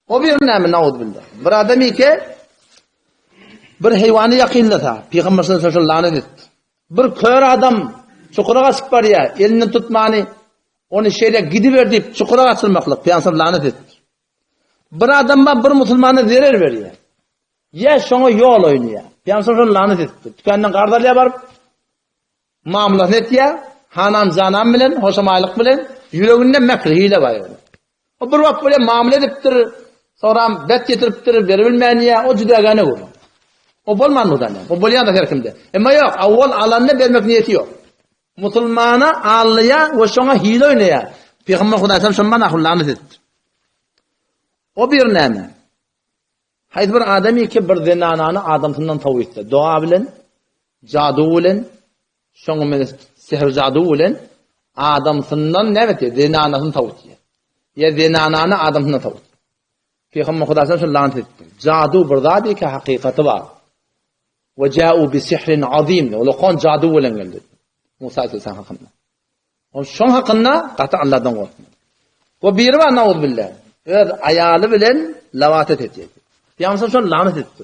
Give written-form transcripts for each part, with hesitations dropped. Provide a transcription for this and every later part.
O bir näme nauzbillah. Bir adam ike bir heýwany ýakynlasa, Pygamber sallallahu aleyhi ve sellem lanet etdi. Bir kör adam çukura gaçyp barýar, elinden tutmany, ony şeýle gidiber diýip çukura gaçyrmaklyk, Pygamber lanet etdi. Bir adam bar bir musulmana zerer berýär. Ýa şoňa ýol oýnaýar. Pygamber şony lanet etdi. Dükandan karz alýar baryp, Mamlasyny etýär, hanam janam bilen, hoşamaýlyk bilen, ýüreginde mekr, hile bar ýöne. O bir wagt bolýar mamla edipdir, soňram bet getiripdir, beribilmänýär, o jüdägäne gürrüň. O bolman bu o bolýan-da her kimde. Emma ýok, awwal alanda bermek niýeti ýok. Musulmana alýar we şoňa hile oýnaýar. Pygamber Hudaý şondan şondan lanet etdi. O bir näme? Haýsy bir adam ki bir zenanany adamsyndan sowutsa, doga bilen, jadu bilen, şoňa meňzeş sehr jadu bilen adamsyndan näme etýär? Zenanasyny sowutýar. Ýa zenanany adamsyndan sowutýar. Pygamber Hudaý şony lanet etdi. Jadu bir zat ki hakykaty bar. We ja'u bi sihrin azim. Ulakan jadu bilen geldi. Musa aleyhisselam hakynda. Ol şoň hakynda gaty Allahdan gorkmaly. Bu biri bar nauzbillah. Öz aýaly bilen lawatet etýär. Pygamber şol lanet etdi.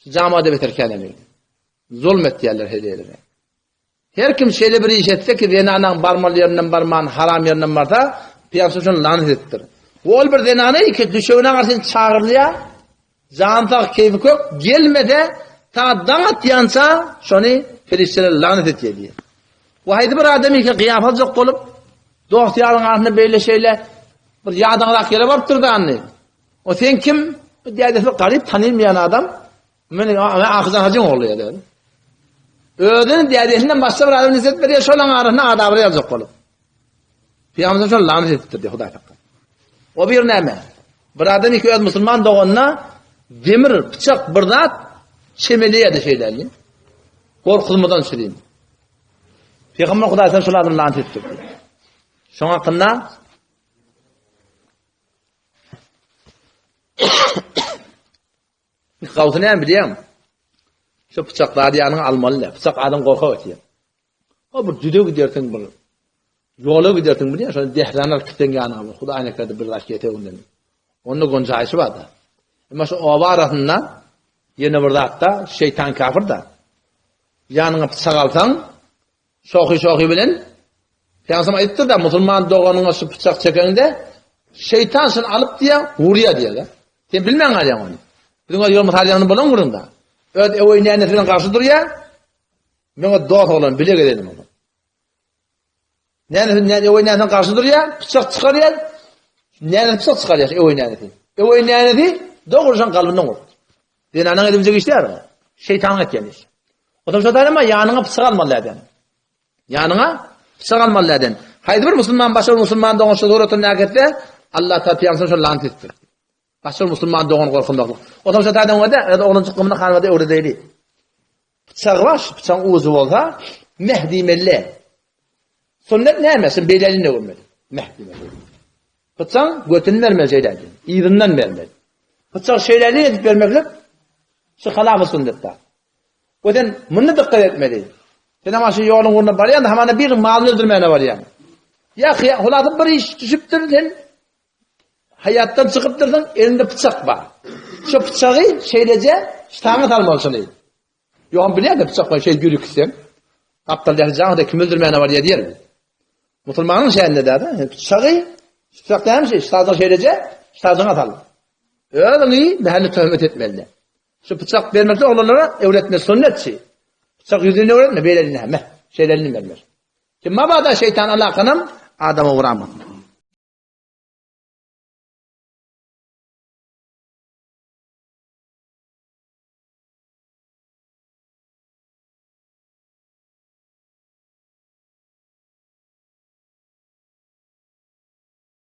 Şu jamada beter känemi. Zulm etýärler her ýerine. Her kim şeýle bir iş etse ki zenanaň barmaly ýerinden barman haram ýerinden barsa, Pygamber şol lanet etdir. Ol bir zenany ki düşegine garşy çagyrylýar. Jan sag, keýpi kök, gelmese, ta daň atýança şony perişdeler lagnet etýär diýýär. We haýsy bir adam eke gyýafaljak bolup, dost-ýaryň arasynda beýle-şeýle bir ýadaňrak ýere barypdyr-da indi. O sen kim? Bu dädesi bir garyp tanylmaýan adam. Men Akyjan hajyň ogly diýýär. Özüni dädesinden başga bir adam nispet berýär, şolaň arasynda adabyra ýaljak bolup. Pygamberimiz şol lanet edipdir diýip Hudaý saklasyn. O bir näme? Bir adam iki öz musulman doganyna demir, pyçak bir zat çemeleýärdi şeýle. Gorkuzmadan çürin. Pygamber Hudaý sen şol adamy lanet edipdir. Şoň hakynda Gawsy näme bilýäňmi? Şu pyçak zady ýanyňa almaly. Pyçak adam gorkak etýär. O bir düze gidersiň bir ýola gidersiň bilýän, şony dehran alyp gitseň ýanyňa bir Hudaý nekerde bir zat ýete öňden. Onda gonjaýşy bar-da. Emma şu oba arasynda ýene bir zatda şeýtan kafir da. Ýanyňa pyçak alsaň, şohy-şohy bilen Pygamber aýtdy-da, musulman doganyňa şu pyçak çekeňde şeýtan şuny alyp diýýär, urýar diýýär. Sen bilmän galýaň ony. Biziň ýol mysal ýanyny bolan gürrüňde. Öz öweý nänesi bilen garşy durýar. Meňe dost oglan bile gezelim oňa. Nänesi näne öweý nänesine garşy durýar, pyçak çykarýar. Nänesi pyçak çykarýar, öweý nänesi. Öweý nänesi dogry şoň kalbyndan urdy. Zenanyň edimjek işler o. Şeýtanyň etýän işi. O zaman şo ama ýanyňa pyçak almaly däden. Ýanyňa pyçak almaly däden. Haýsy bir musulman başga bir musulman dogan şu suratyny näketse, Allah tapýansyň şo lanet etsin. Başga bir musulman dogan gorkunmaklyk. O zaman şo taýdan öde, öz oglanjyk gymyny hanada öwredeýli. Pyçagy bar, şu pyçagyň ujy bolsa, meh diýmeli. Sünnet näme? Şun beýlerini öwürmeli. Meh diýmeli. Pyçagyň götüni bermeli şeýle. Yzyndan bermeli. Pyçak şeýle edip bermeklik şu halafy sünnetde. O sen muny dikkat etmeli. Sen ama şu ýoluň ugrunda barýan, hamana bir malyny öldürmäne barýan. Ýa hulasy bir iş düşüpdir sen Haýatdan çykypdyrsyň, elinde pyçak bar. Şu pyçagy şeýleje ştaňa salmaly şuny. Ýogam bilýän-de pyçak bilen şeýdip ýürük gitseň. Gapdal däli jaňda kim öldürmäne barýar diýer. Musulmanyň şähinde däde, pyçagy pyçak dämi şey, ştaňa şeýleje ştaňa sal. Özüňi mähelle töhmet etmeli. Şu pyçak bermekde oglanlara öwretme sünnetçi. Pyçak ýüzüne öwretme, beýle näme? Şeýle bermez. Kim mabada şeýtan alakanam adama uramasyn.